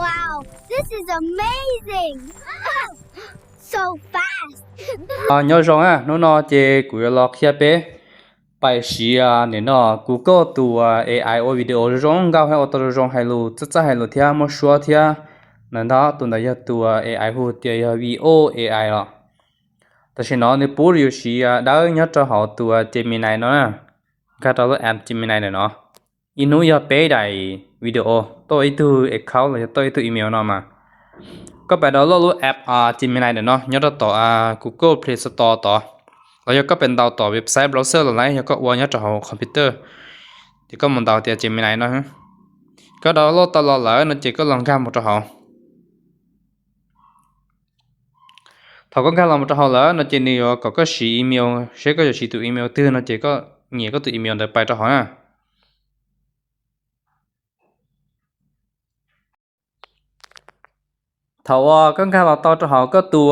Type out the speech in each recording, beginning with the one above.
Wow, this is amazing! So fast! Nyob zoo, hnub no ces kuv yuav los qhia peb pais siv nim no Google tus A I ua video zoo zoo nkauj thiab ua tau zoo zoo hais lus txawj txawj hais lus thiab muab suab thiab. Ntawm no tus ntawd yog tus A I hu tias yog Veo A I os. Tam sim no nws pub yus siv dawb nyob rau hauv tus Gemini no na. Nkag rau lub app Gemini ntawm no. Ib hnub yog peb daim video tuaj ib tug account los yog tuaj ib tug email no mas. Koj pais download lub app Gemini ntawm no nyob rau tom Google Play Store tod, los yog koj pais ntaus tom website browser los lawm, yog koj ua nyob rau hauv computer ces koj mus ntaus tias Gemini no. Koj download tau los lawm no ces koj los nkag mus rau hauv. Thaum koj nkag los mus rau hauv lawm no ces nws yuav kom koj siv email, seb koj yuav siv tus email twg no ces koj nias koj tus email ntawd pais rau hauv na. Thaum uas koj nkag los tau rau hauv koj tus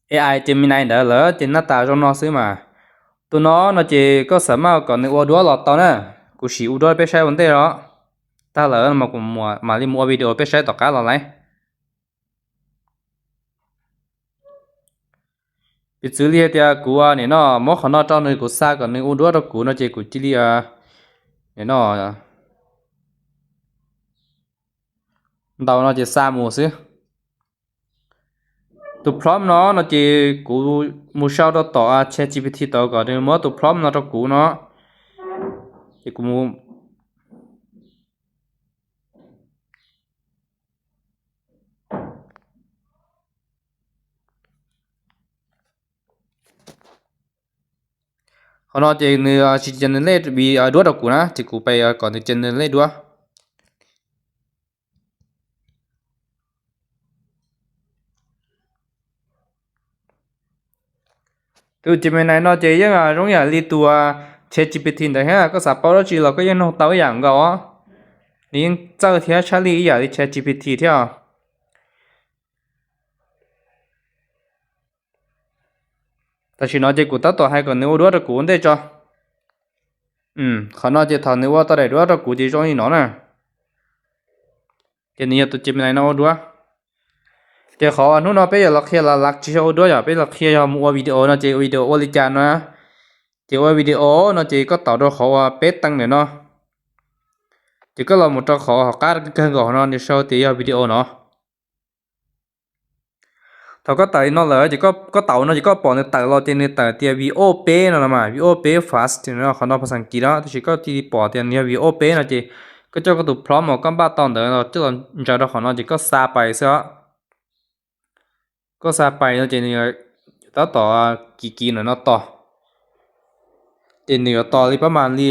A I Gemini ntawd lawm ces nab tas zoo no xwb mas. Tus no no ces koj xav maj kom nws ua duab los tau na. Kuv sim ua duab peb saib ua ntej os. Tag lawm mas kuv mam li mus ua video peb saib tom qab los lawm. Piv txwv li hais tias kuv nim no muab qhov no rau nws, kuv xa kom nws ua duab rau kuv no ces kuv cia li nim no ntaus no ces xa mus xwb. Tus prompt no no ces kuv mus sau rau tom ChatGPT tod kom nws muab tus prompt no rau kuv no. Ces kuv mus Qhov no ces nws tsis generate duab rau kuv na, ces kuv pais kom nws generate duab. Tus Gemini no ces yeej zoo yam li tus ChatGPT ntawd thiab, koj xav paub dab tsi los koj yeej nug tau ib yam nkaus os. Nws yeej txawj thiab tshaj lij ib yam li ChatGPT thiab os. Tam sim no ces kuv tab tom hais kom nws ua duab rau kuv ua ntej tso. Qhov no ces thaum nws ua tau daim duab rau kuv ces zoo li no na. Ces nws yog tus Gemini no ua duab. Ces qhov hnub no peb yuav los qhia los lav tsis yog ua duab, yog peb los qhia yog mus ua video no ces ua video ua li cas no. Ces ua video no ces koj taus rau qhov uas peb teev ntawm no. Ces koj los mus rau qhov hauv qab kawg nkaus no nws sau tias yog video no. Thaum koj tawm li no lawm ces koj tawm no ces koj pom nws tawm los ces nws tawm tias Veo peb no los mas, Veo peb fast no, qhov no phas xas kis na, tab sis koj cia li pom tias nws yog Veo peb no ces koj coj koj tus prompt uas koj npaj tau ntawd los coj los ntsaws rau qhov no ces koj xa pais xwb os. Koj xa pais no ces nws tab tom kis kis ntawm no tos. Ces nws yuav tos li pab mas li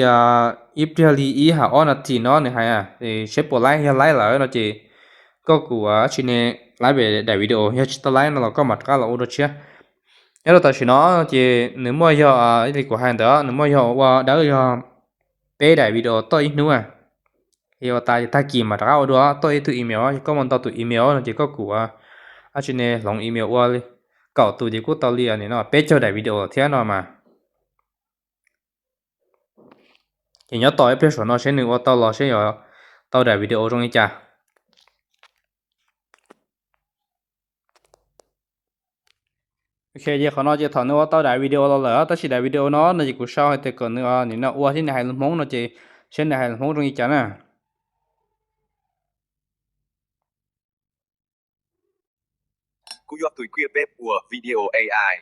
ib pliag li ib hab ob nas this no nws hais, seb puas laib, yog laib lawm no ces koj kuj dab tsi ne, laib pem daim video, yog tsis tau laib no los koj mam rov qab los ua dua tshiab. Nyob rau tam sim no ces nws muaj yog ib li kuv hais ntawd, nws muaj yog ua dawb yog peb daim video toj ib hnub. Ua tas tag kis mas rov qab ua dua, toj ib tug email, yog koj mus ntaus tus email no ces koj kuj dab tsi ne hloov email ua li kaum tus ces kuj tau li no peb caug daim video thiab no mas. Ces nyob tos ib pliag saum no seb nws ua tau los seb yuav tau daim video zoo li cas. Ok, ces qhov no ces thaum nws ua tau daim video los lawm, tab sis daim video no no ces kuv sau hais tias kom nws nim no ua thiab nws hais lus Hmoob no ces seb nws hais lus Hmoob zoo li cas na. Kuv yog tus kws peb ua video AI.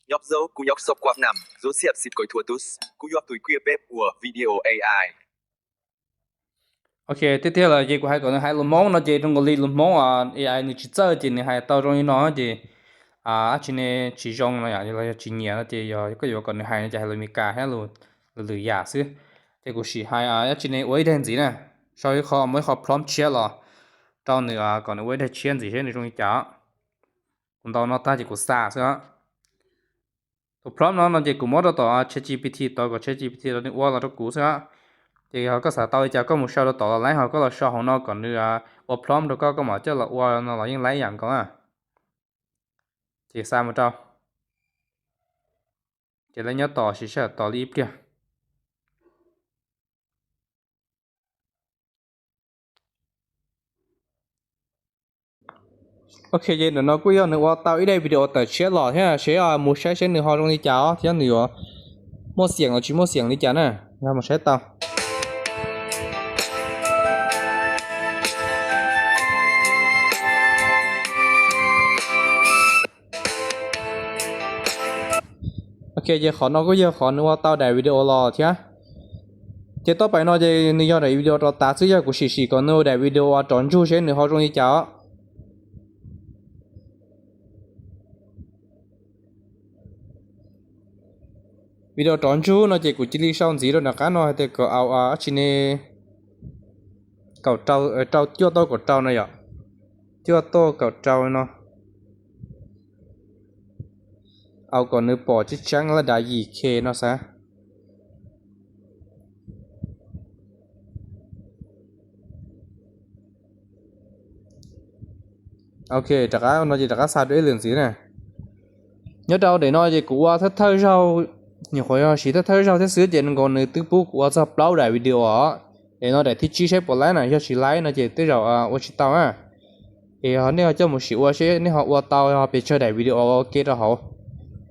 Nyob zoo, kuv yog Sokwa Nam, zoo siab sib koom thua tus. Kuv yog tus kws peb ua video AI. Ok, tiag tiag lawm ces kuv hais kom nws hais lus Hmoob no ces zoo nkaus li lus Hmoob AI nws tsis txawj ces nws hais tau zoo li no ces dab tsi ne tsis zoo no yom, los yog tsis nyiam no ces yog koj yuav kom nws hais no ces hais lus Meskas thiab lus lwm yam xwb. Ces kuv sim hais dab tsi ne ua ib daim ntxiv na, sau ib qho muab ib qho prompt tshiab los rau nws kom nws ua ib daim tshiab ntxiv seb nws zoo li cas. Kuv ntaus no tag ces kuv xa xwb. Tus prompt no no ces kuv muab rau tom ChatGPT tod kom ChatGPT tod nws ua los rau kuv xwb. Ces yog koj xav tau li cas koj mus sau rau tom los laib, ho koj los sau hauv no kom nws ua prompt rau koj, koj mam coj los ua no los yeej laib ib yam nkaus na. Ces xa mus rau. Ces lawv nyob tos siv sij hawm tos li ib pliag. Ok, ces ntawm no kuj yog nws ua tau ib daim video tawm tshiab los thiab, seb mus saib seb nws ho zoo li cas os thiab nws yuav muaj xiam los tsis muaj xiam li cas na. Mus saib tau. Ok, ces qhov no kuj yog qhov nws ua tau daim video los thiab. Ces tau pais no ces nws yog daim video rov tav xwb, yog kuv sim sim kom nws ua daim video uas rov ntsug seb nws ho zoo li cas os. Video rov ntsug no ces kuv cia li sau ntxiv rau nram qab no hais tias kom au dab tsi ne, kaum rau, rau, cuaj tauj kaum rau no yom, cuaj tauj kaum rau no. Au kom nws pom tseeb tseeb laj dav yim K no xav. Ok, rov qab no ces rov qab xa dua ib lwm ntxiv na. Nyob rau daim no ces kuv ua thawj thawj zaug, nyuam qhuav yog siv thawj thawj zaug thiab xwb ces nkaus nws twb pub kuv ua txog plaub daim video os. Daim no daim thib tsib saib puas laib na, yog tsis laib no ces tej zaum ua tsis tau na. Es nej ho coj mus sim ua seb nej ho ua tau ho pes tsawg daim video ua ke rau hauv.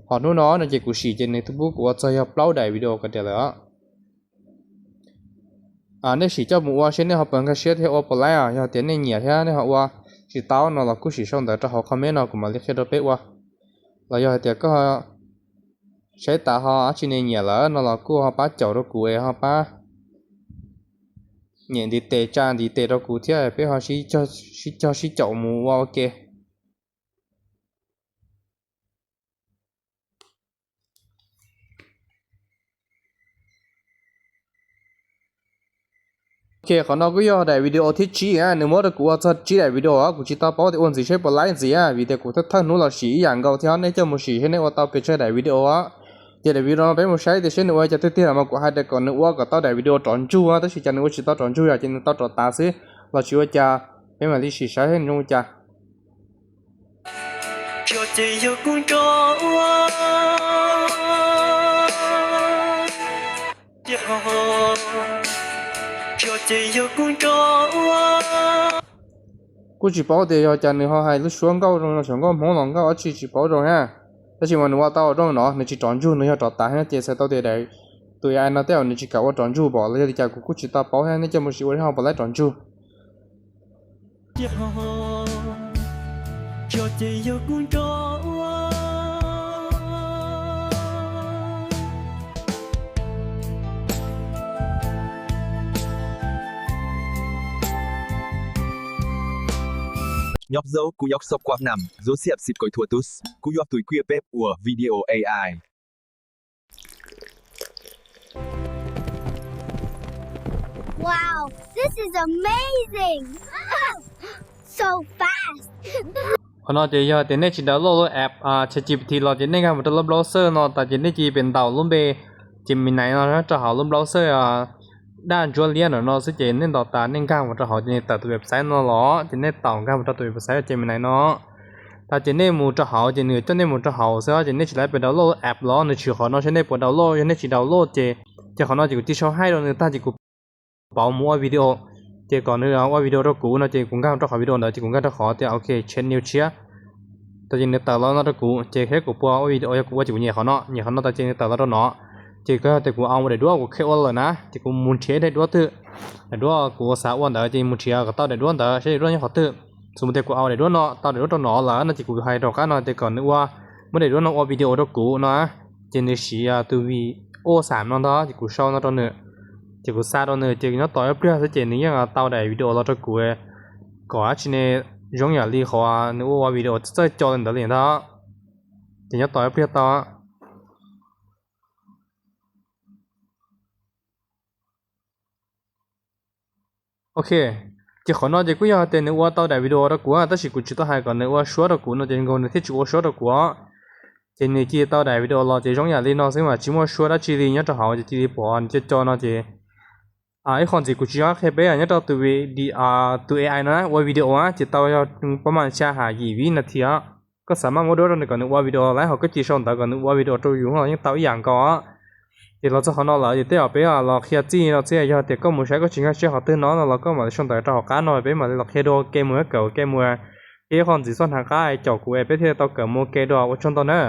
Ho hnub no no ces kuv sim ces nws twb pub kuv ua txog yog plaub daim video kom tiag lawm os. Nej sim coj mus ua seb nej ho puas nkag siab thiab ua puas laib os. Yog tias nej nyiam thiab nej ho ua tsis tau no los kuj sim sau ntawv rau hauv comment no kuv mam li qhia rau peb ua. Los yog hais tias koj saib tas ho dab tsi ne nyiam lawm no los kuj ho pab caum rau kuv es ho pab nyem ntiv tes tsa ntiv tes rau kuv thiab peb ho sib cog sib caum mus ua ua ke. Ok, qhov no kuj yog daim video thib tsib na, nws muab rau kuv ua txog tsib daim video os, kuv tsis tau paub tias ua ntxiv seb puas laib ntxiv, vim tias kuv thawj thawj hnub los sim ib yam nkaus thiab, nej coj mus sim seb nej ua tau pes tsawg daim video os. Ces daim video no peb mus saib tias seb nws ua cas tiag tiag, mas kuv hais tias kom nws ua kom tau daim video rov ntsug, tab sis cas nws ua tsis tau rov ntsug, yog ces nws tau rov tav xwb los tsis ua cas, peb mam li sim saib seb nws zoo li cas. Kuj tsis paub tias yog cas nws ho hais lub suab nkauj zoo no, suab nkauj Hmoob los nkauj dab tsi tsis paub zoo na. Tab sis mas nws ua tau zoo no, nws tsis rov ntsug, nws yog rov tav thiab ces txhais tau tias tus A I no tej zaum nws tsis kam ua rov ntsug pom los yog li cas kuv kuj tsis tau paub thiab, nej coj mus sim ua seb ho puas laib rov ntsug. Nhóc dấu, cú nhóc sốc quạt nằm, dấu xếp xịt còi thua tút, cú nhóc tụi khuya bếp ua video A I. Wow, this is amazing! So fast! Qhov no ces yog tias nej tsis download lub app ChatGPT los ces nej nkag mus rau lub browser no tas ces nej cia li pem ntaus lub npe Gemini no rau hauv lub browser daj ntsuab liab ntawm no xwb ces nej ntaus tas nej nkag mus rau hauv ces nws tawm tus website no los ces nej tau nkag mus rau tus website Gemini no. Tas ces nej mus rau hauv ces nws coj nej mus rau hauv xwb ces nej tsis laib pem download app los nws tshwm qhov no seb nej puas download, yog nej tsis download ces, ces qhov no ces kuv cia sau hais rau nws tag ces kuv pauv mus ua video. Ces kom nws ua video rau kuv no ces kuv nkag rau qhov video ntawd ces kuv nkag rau qhov tias ok, channel tshiab. Tas ces nws tawm los no rau kuv ces seb kuv puas ua video, yog kuv ua ces kuv nyem qhov no, nyem qhov no tas ces nws tawm los rau no. Ces kuv tias kuv au daim duab kuv kheev ua lawm na ces kuv mus nrhiav daim duab twg, daim duab kuv xav ua ntawd ces mus nrhiav kom tau daim duab ntawd seb daim duab nyob qhov twg. Xws mus tias kuv au daim duab no, tau daim duab rau no lawm no ces kuv hais rau qab no tias kom nws ua, muab daim duab no ua video rau kuv no. Ces nws siv tus Veo xam no ntag ces kuv sau no rau nws. Ces kuv xa rau nws ces nyob tos ib pliag xwb ces nws yeej tau daim video los rau kuv kom dab tsi ne zoo yam li qhov nws ua ua video txawj co li ntawd li ntag. Ces nyob tos ib pliag tau. Ok, ces qhov no ces kuj yog tias nws ua tau daim video rau kuv tab sis kuv tsis tau hais kom nws ua suab rau kuv no ces nkaus nws thiaj tsis ua suab rau kuv. Ces nws cia tau daim video los ces zoo yam li no xwb mas tsis muaj suab dab tsi li nyob rau hauv ces cia li pom nws co co no ces ib qho ntxiv kuv tsis nco qhia peb nyob rau tus, tus A I no ua video ces tau yog pab mas xya ham yim vib nas this. Koj xav maj muab duab rau nws kom nws ua video laib ho koj cia sau ntawv kom nws ua video rau yus los yeej tau ib yam nkaus. Ces los txog qhov no lawm ces tej zaum peb los qhia txij no xwb, yog tias koj mus saib koj tsis nkag siab qhov twg no no los koj mam li sau ntawv rau hauv qab no peb mam li los qhia dua ke mus, kawm ke mus. Ib qho ntxiv txoj hnav qab caum kuv es peb thiaj tau kawm mus ua ke dua. Ua tsaug ntau na.